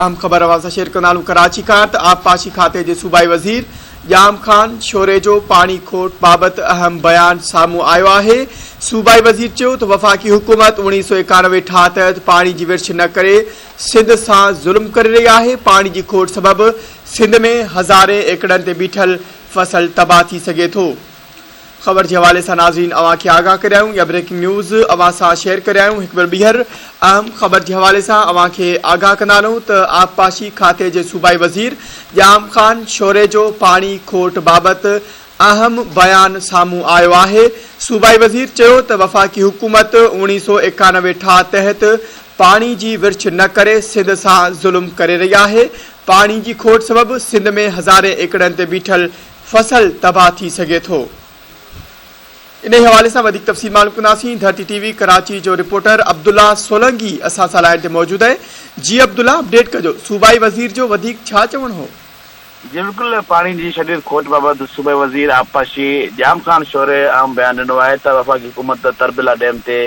اهم خبر اوهان سان شيئر ڪندا هلون ڪراچي کان ته آبپاشي کاتي جي صوبائي وزير ڄام خان شوري جو پاڻي کوٽ بابت اهم بيان سامهون آيو آهي صوبائي وزير چيو ته وفاقي حڪومت 1991 ٺاهه تحت پاڻي جي ورڇ نه ڪري سنڌ سان ظلم ڪري رهي آهي پاڻي جي کوٽ سبب سنڌ ۾ هزارين ايڪڙن تي بيٺل فصل تباهه ٿي سگهي ٿو. خبر جي حوالي سان ناظرين اوهان کي آگاهه ڪري آيون يا بريڪنگ نيوز اوهان سان شيئر ڪري آيون هڪ ڀيرو ٻيهر اهم خبر جي حوالي سان اوهان کي آگاهه ڪندا هلون ته آبپاشي کاتي جي صوبائي وزير ڄام خان شوري جو پاڻي کوٽ بابت اهم بيان سامهون آيو آهي صوبائي وزير چيو ته وفاقي حڪومت 1991 ٺاهه تحت پاڻي جي ورڇ نه ڪري سنڌ سان ظلم ڪري رهي آهي پاڻي جي کوٽ سبب سنڌ ۾ هزارين ايڪڙن تي بيٺل فصل تباهه ٿي سگهي ٿو. انهي حوالي سان وڌيڪ تفصيل معلوم ڪنداسين ڌرتي ٽي وي ڪراچي جو رپورٽر عبدالله سولنگي اسان سان لائين تي موجود آهي جي عبدالله اپڊيٽ ڪجو صوبائي وزير جو وڌيڪ ڇا چوڻ هو. جي بلڪل پاڻي جي شديد کوٽ بابت صوبائي وزير آبپاشي ڄام خان شوري اهم بيان ڏنو آهي ته وفاقي حڪومت تربيلا ڊيم تي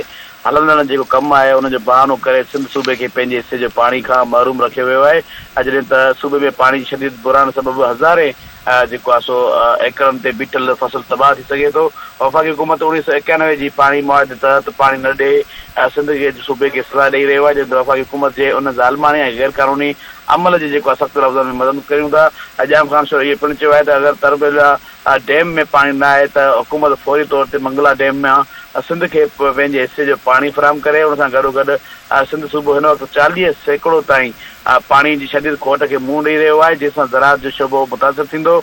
هلندڙ جيڪو ڪم آهي ان جو بهانو ڪري سنڌ صوبي کي پنهنجي حصي جو پاڻي کان محروم رکيو ويو آهي جڏهن ته صوبي ۾ پاڻي جي شديد بحران سبب هزارين جيڪو آهي سو ايڪڙن تي بيٺل فصل تباهه ٿي سگهي ٿو. وفاقي حڪومت 1991 جي پاڻي معاهدي تحت پاڻي نه ڏئي سنڌ کي صوبي کي سزا ڏئي رهيو آهي جڏهن ته وفاقي حڪومت جي ان ظالماڻي ۽ غير قانوني عمل جي جيڪو آهي سخت لفظن ۾ مذمت ڪريون ٿا. ڄام خان شورو اهو پڻ چيو آهي ته اگر تربيلا ڊيم ۾ پاڻي نه آهي ته حڪومت فوري طور تي منگلا ڊيم مان سنڌ کي پنهنجي حصي جو پاڻي فراهم ڪري ان سان گڏوگڏ سنڌ صوبو هن وقت 40% تائين پاڻي جي شديد کوٽ کي منهن ڏئي رهيو آهي، جنهن سان زراعت جو شعبو متاثر ٿيندو.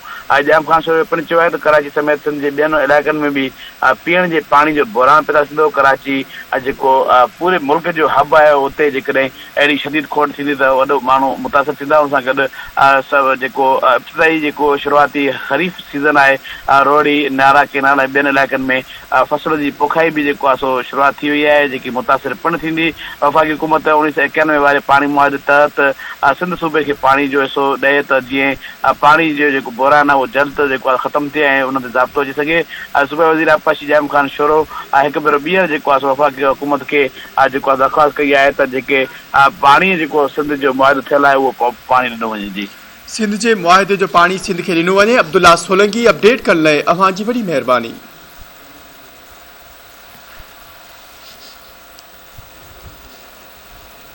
ڄام خان شورو پڻ چيو آهي ته ڪراچي سميت سنڌ جي ٻين علائقن ۾ به پيئڻ جي پاڻي جو بحران پيدا ٿيندو، ڪراچي جيڪو پوري ملڪ جو حب آهي اتي جيڪڏهن اهڙي شديد کوٽ ٿيندي ته وڏو ماڻهو متاثر ٿيندا، ان سان گڏ جيڪو ابتدائي جيڪو شروعاتي خريف سيزن آهي روهڙي، نارا ڪينال ۽ ٻين علائقن ۾ فصل جي پوکائي به جيڪو آهي سو شروعات ٿي وئي آهي جيڪي متاثر پڻ ٿيندي. وفاقي حڪومت 1991 واري پاڻي معاهدي تحت سنڌ صوبي کي پاڻي جو حصو ڏئي ته جيئن پاڻي جو جيڪو بحران آهي اهو جلد جيڪو آهي ختم ٿئي ۽ ان تي ضابطو اچي سگهي. صوبائي وزير آبپاشي ڄام خان شورو هڪ ڀيرو ٻيهر جيڪو آهي سو وفاقي حڪومت کي جيڪو آهي درخواست ڪئي آهي ته جيڪي پاڻي جيڪو سنڌ جو معاهدو ٿيل آهي اهو پاڻي ڏنو وڃي جي. سنڌ جي معاهدي جو پاڻي سنڌ کي ڏنو وڃي، عبدالله سولنگي اپڊيٽ ڪرڻ لئه اوهان جي وڏي مهرباني.